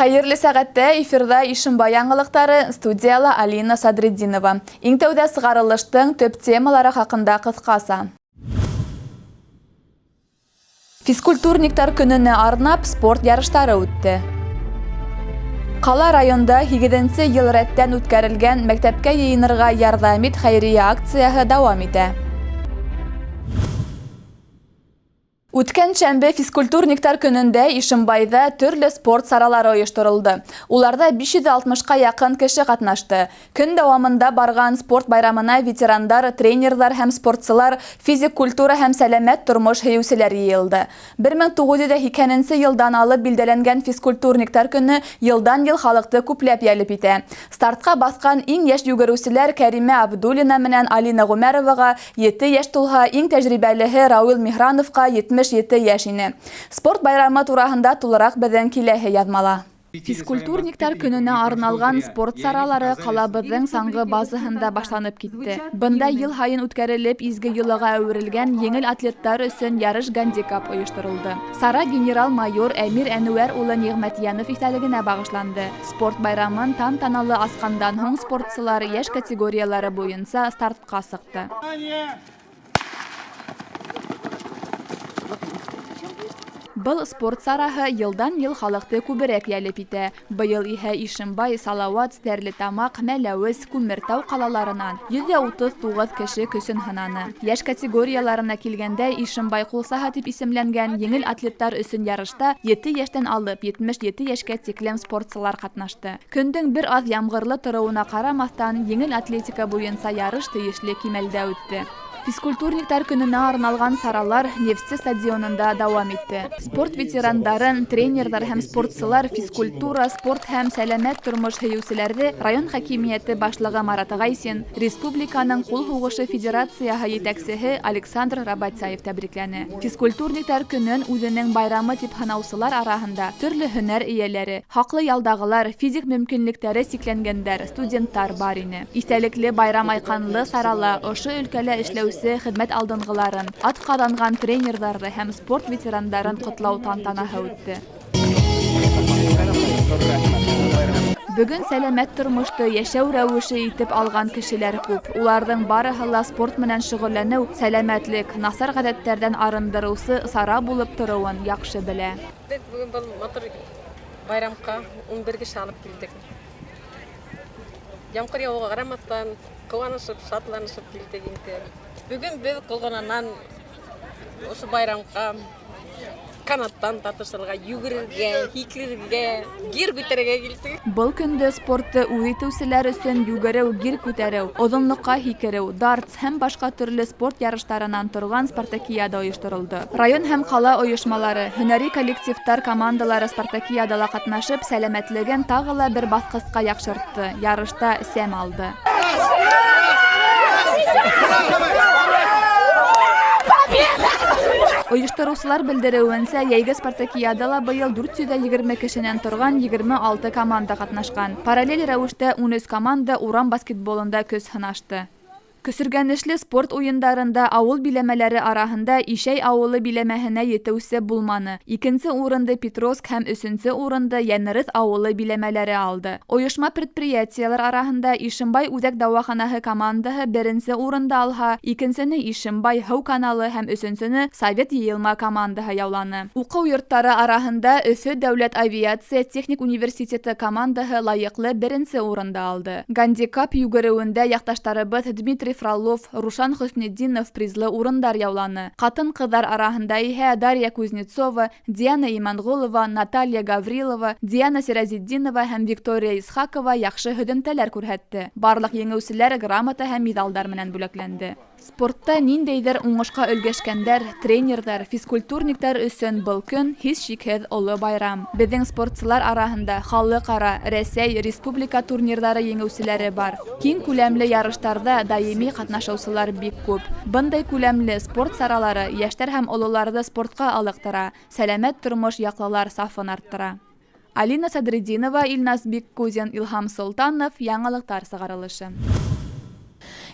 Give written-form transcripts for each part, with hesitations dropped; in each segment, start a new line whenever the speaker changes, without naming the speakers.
Хәйерле сәғәттә эфирҙа Ишембай яңылыҡтары, студияла Алина Садретдинова. Иң тәүҙә сығарылыштың төп темалары хаҡында ҡыҫҡаса. Физкультурниктар көнөнә арнап спорт ярыштары үтте. Ҡала районда 8-нсе йыл рәттән үткәрелгән мәктәпкә йыйынырға ярҙам ит хәйриә акцияһы дауам итә. Үткән шәмбе физкультурниктар көнөндә Ишембайҙа төрлө спорт саралары ойошторолдо. Уларҙа 560-ҡа яҡын кеше ҡатнашты. Көн дауамында барған спорт байрамына ветерандар, тренерҙар һәм спортсылар, физик культура һәм сәләмәт тормош һөйөүселәр йыйылды. 1980 йылдан алып билдәләнгән физкультурниктар көнө йылдан-йыл халыҡты күпләп йәлеп итә. Стартҡа баҫҡан иң йәш йүгереүселәр Кәримә Абдуллина менән Алина Ғүмәроваға 7 йәш тулһа, иң тәжрибәлеһе Рауил Миһрановҡа 77 йәш ине. Спорт байрамы тураһында тулыраҡ беҙҙең киләһе яҙмала. Физкультурниктар көнөнә арналған спорт саралары ҡалабыҙҙың саңғы базаһында башланып китте. Бында йыл һайын үткәрелеп изге йолаға әүерелгән еңел атлеттар өсөн ярыш гандикап ойошторолдо. Сара генерал-майор Әмир Әнүәр улы Ниғмәтйәнов иҫтәлегенә бағышланды. Спорт байрамын тантаналы асҡандан һуң спортсылар йәш категориялары буйынса стартҡа сыҡты. Был спорт сараһы йылдан-йыл халыҡты күберәк йәлеп итә. Быйыл иһә Ишембай, Салауат, Стәрлетамаҡ, Мәләүез, Күмертау ҡалаларынан 139 кеше көсөн һынаны. Йәш категорияларына килгәндә Ишембай ҡулсаһы тип исемләнгән еңел атлеттар өсөн ярышта 7 йәштән алып 77 йәшкә тиклем спортсылар ҡатнашты. Көндөң бер аҙ ямғырлы тороуына ҡарамаҫтан, еңел атлетика буйынса ярыш тейешле кимәлдә үтте. Физкультурниктар көнөнә арналған саралар Нефтсе стадионында дауам итте. Спорт ветерандарын, тренерҙар һәм спортсылар, физкультура, спорт һәм сәләмәт тормош һөйөүселәрҙе район хакимиәте башлығы Марат Ғайсин, республиканың ҡул һуғышы федерацияһы етәксеһе Александр Рабатяев тәбрикләне. Физкультурниктар көнөн үҙенең байрамы тип һанаусылар араһында төрлө һөнәр эйәләре, хаҡлы ялдағылар, физик мөмкинлектәре сикләнгәндәр, студенттар бар ине. Иҫтәлекле байрам айҡанлы сарала ошо өлкәлә эшләүсе хеҙмәт алдынғыларын, ат ҡаҙанған тренерҙарҙы һәм спорт ветерандарын ҡотлау тантанаһы үтте. Бөгөн сәләмәт тормошто йәшәү рәүеше итеп алған кешеләр күп. Уларҙың барыһы ла спорт менән шөғөлләнеү, сәләмәтлек, насар ғәҙәттәрҙән арындырыусы сара булып тороуын яҡшы белә.
Беҙ бөгөн был матур байрамға 11 кеше алып килдек. Ямғыр яуыуға ҡарамаҫтан, ҡыуанышып, шатланышып килдек инде. Бөгөн беҙ Ҡолғананан ошо байрамға канаттан тартышырға, йүгерергә, һикерергә, гир күтәрергә килдек.
Был көндө спортты үҙ итеүселәр өсөн йүгереү, гир күтәреү, оҙонлоҡҡа һикереү, дартс һәм башҡа төрлө спорт ярыштарынан торған спартакиада ойошторолдо. Район һәм ҡала ойошмалары, һөнәри коллективтар командалары спартакиадала ҡатнашып, сәләмәтлеген тағы ла бер баҫҡысҡа яҡшыртты, ярышта сәм алды. Ойоштороусылар белдереүенсә, йәйге спартакиадала быйыл 420 кешенән торған 26 команда ҡатнашҡан. Параллель рәүештә 13 команда урам баскетболында көс һынашты. Көсөргәнешле спорт уйындарында ауыл биләмәләре араһында Ишәй ауылы биләмәһенә етеүсе булманы. Икенсе урынды Петровск һәм өсөнсө урынды Йәнерыҫ ауылы биләмәләре алды. Ойошма предприятиелар араһында Ишембай үҙәк дауаханаһы командаһы беренсе урынды алһа, икенсене Ишембай һыу каналы һәм өсөнсөнө Совет йыйылма командаһы яуланы. Уҡыу йорттары араһында Өфө дәүләт авиация техник университеты командаһы лайыҡлы беренсе урынды алды. Гандикап йүгереүендә яҡташтарыбыҙ Дмитрий Фролов, Рушан Хөснетдинов призлы урындар яуланы. Ҡатын-ҡыҙҙар араһында иһә Дарья Кузнецова, Диана Иманғолова, Наталья Гаврилова, Диана Сиразетдинова һәм Виктория Исхакова яҡшы һөҙөмтәләр күрһәтте. Барлыҡ еңеүселәр грамота һәм миҙалдар менән бүләкләнде. Спортта ниндәйҙер уңышҡа өлгәшкәндәр, тренерҙар, физкультурниктар өсөн был көн һис шикһеҙ оло байрам. Беҙҙең спортсылар араһында халыҡ-ара, Рәсәй, республика турнирҙары еңеүселәре бар. Киң күләмле ярыштарҙа даими ҡатнашыусылар бик күп. Бындай күләмле спорт саралары йәштәр һәм ололарҙы спортҡа ылыҡтыра, сәләмәт тормош яҡлылар сафын арттыра. Алина Садретдинова, Илназ Биккузин, Илһам Солтанов, яңылыҡтар сығарылышы.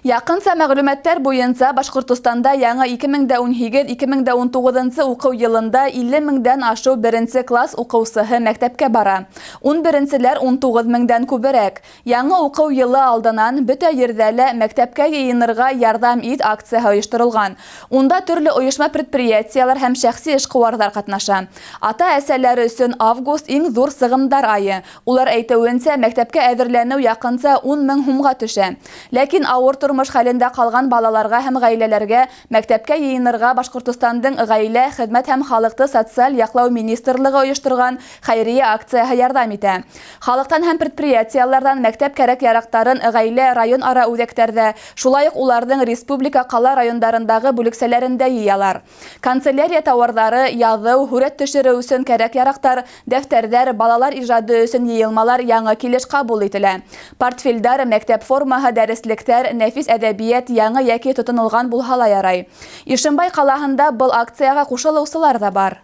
Яҡынса мәғлүмәттәр буйынса Башҡортостанда яңы 2018-2019 уҡыу йылында 50 меңдән ашыу беренсе класс уҡыусыһы мәктәпкә бара. 11-селәр 19 меңдән күберәк. Яңы уҡыу йылы алдынан бөтә ерҙә лә мәктәпкә йыйынырға ярҙам ит акцияһы ойошторолған. Унда төрлө ойошма, предприятиелар һәм шәхси эшҡыуарҙар ҡатнаша. Ата-әсәләр өсөн август иң ҙур сығымдар айы. Улар әйтеүенсә, мәктәпкә әҙерләнеү яҡынса 10 мең һумға төшә. Ләкин ауыр тормош хәлендә ҡалған балаларға һәм ғаиләләргә мәктәпкә йыйынырға Башҡортостандың Ғаилә, хеҙмәт һәм халыҡты социаль яҡлау министрлығы ойошторған хәйриә акцияһы ярҙам итә. Халыҡтан һәм предприятиеларҙан мәктәп кәрәк-яраҡтарын ғаилә район ара үҙәктәрҙә, шулай уҡ уларҙың республика, ҡала, райондарындағы бүлексәләрендә йыялар. Канцелярия тауарҙары, яҙыу, һүрәт төшөрөү өсөн кәрәк-яраҡтар, дәфтәрҙәр, балалар ижады өсөн йыйылмалар яңы килеш ҡабул ителә. Портфелдәр, мәктәп формаһы, дәреслектәр, нәфис әҙәбиәт яңы йәки тотонолған булһа ла ярай. Ишембай ҡалаһында был акцияға ҡушылыусылар ҙа бар.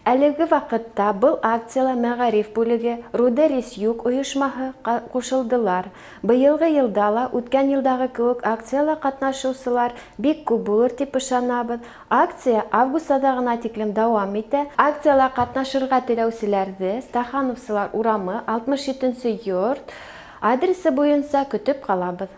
Әлеге ваҡытта был акцияла мәғариф бүлеге, Рудерис Юг ойошмаһы ҡушылдылар. Быйылғы йылда ла үткән йылдағы кеүек акцияла ҡатнашыусылар бик күп булыр тип ышанабыҙ. Акция август аҙағына тиклем дауам итә. Акцияла ҡатнашырға теләүселәрҙе Стахановсылар урамы 67 йорт адресы буйынса көтөп ҡалабыҙ.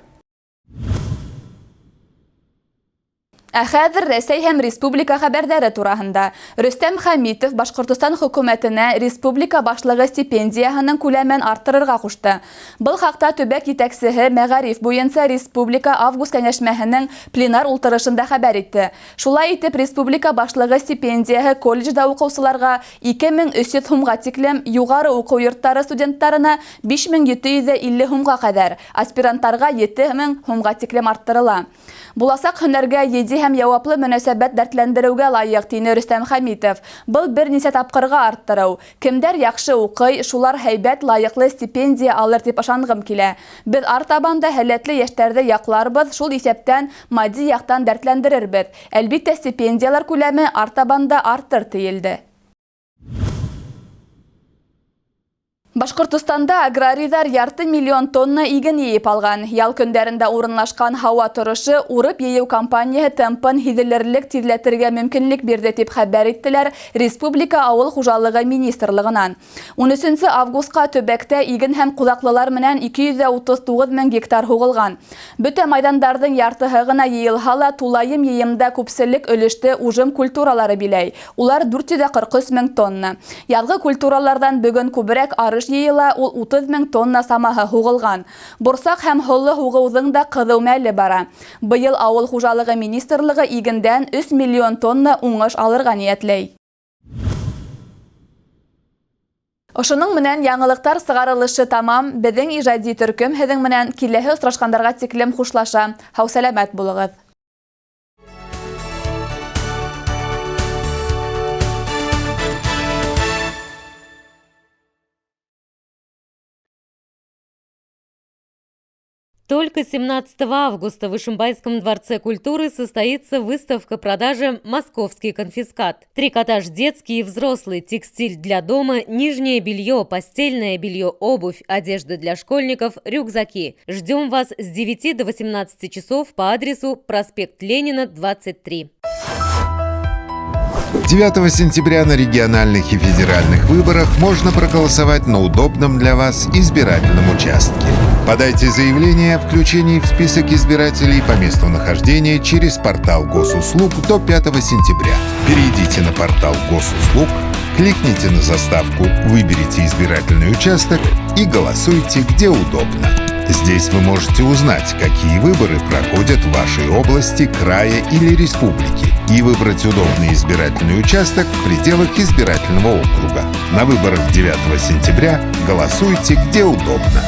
Ә хәҙер Рәсәй һәм республика хәбәрҙәре тураһында. Рөстәм Хәмитов Башҡортостан хөкүмәтенә республика башлығы стипендияһының күләмен арттырырға ҡушты. Был хаҡта төбәк етәксеһе мәғариф буйынса республика август кәңәшмәһенең пленар ултырышында хәбәр итте. Шулай итеп, республика башлығы стипендияһы колледжда уҡыусыларға 2300 һумға тиклем, юғары уҡыу йорттары студенттарына 5750 һумға ҡәҙәр, аспиранттарға 7000 һумға тиклем арттырыла. Буласаҡ һөнәргә етди һәм яуаплы мөнәсәбәт дәртләндереүгә лайыҡ, тине Рөстәм Хәмитов. Был бер нисә тапҡырға арттырыу. Кемдәр яҡшы уҡый, шулар һәйбәт, лайыҡлы стипендия алыр тип ышанғым килә. Беҙ артабан да һәләтле йәштәрҙе яҡларбыҙ, шул иҫәптән матди яҡтан дәртләндерербеҙ. Әлбиттә, стипендиялар күләме артабан да артыр, тейелде. Башҡортостанда аграрийҙар ярты миллион тонна иген йыйып алған. Ял көндәрендә урынлашҡан һауа торошо урып йыйыу кампанияһы темпын һиҙелерлек тиҙләтергә мөмкинлек бирҙе, тип хәбәр иттеләр Республика ауыл хужалығы министрлығынан. 13 августҡа төбәктә иген һәм ҡуҙаҡлылар менән 239 мең гектар һуғылған. Бөтә майҙандарҙың яртыһы ғына йыйылһа ла, тулайым йыйымда күпселек өлөштө ужым культуралары биләй. Улар 443 мең тонна. Яҙғы культураларҙан бөгөн күберәк арыш йыйыла, ул 30 мең тонна самаһы һуғылған. Борсаҡ һәм һолло һуғыуҙың да ҡыҙыу мәле бара. Быйыл ауыл хужалығы министрлығы игендән 3 миллион тонна уңыш алырға ниәтләй. Ошоноң менән яңылыҡтар сығарылышы тамам. Беҙҙең ижади төркөм һеҙҙең менән киләһе осрашҡандарға тиклем хушлаша. Һау-сәләмәт булығыҙ.
Только 17 августа в Ишимбайском дворце культуры состоится выставка-продажа «Московский конфискат». Трикотаж детский и взрослый, текстиль для дома, нижнее белье, постельное белье, обувь, одежда для школьников, рюкзаки. Ждем вас с 9 до 18 часов по адресу проспект Ленина, 23.
9 сентября на региональных и федеральных выборах можно проголосовать на удобном для вас избирательном участке. Подайте заявление о включении в список избирателей по месту нахождения через портал госуслуг до 5 сентября. Перейдите на портал госуслуг, кликните на заставку «Выберите избирательный участок» и голосуйте где удобно. Здесь вы можете узнать, какие выборы проходят в вашей области, крае или республике, и выбрать удобный избирательный участок в пределах избирательного округа. На выборах 9 сентября голосуйте где удобно.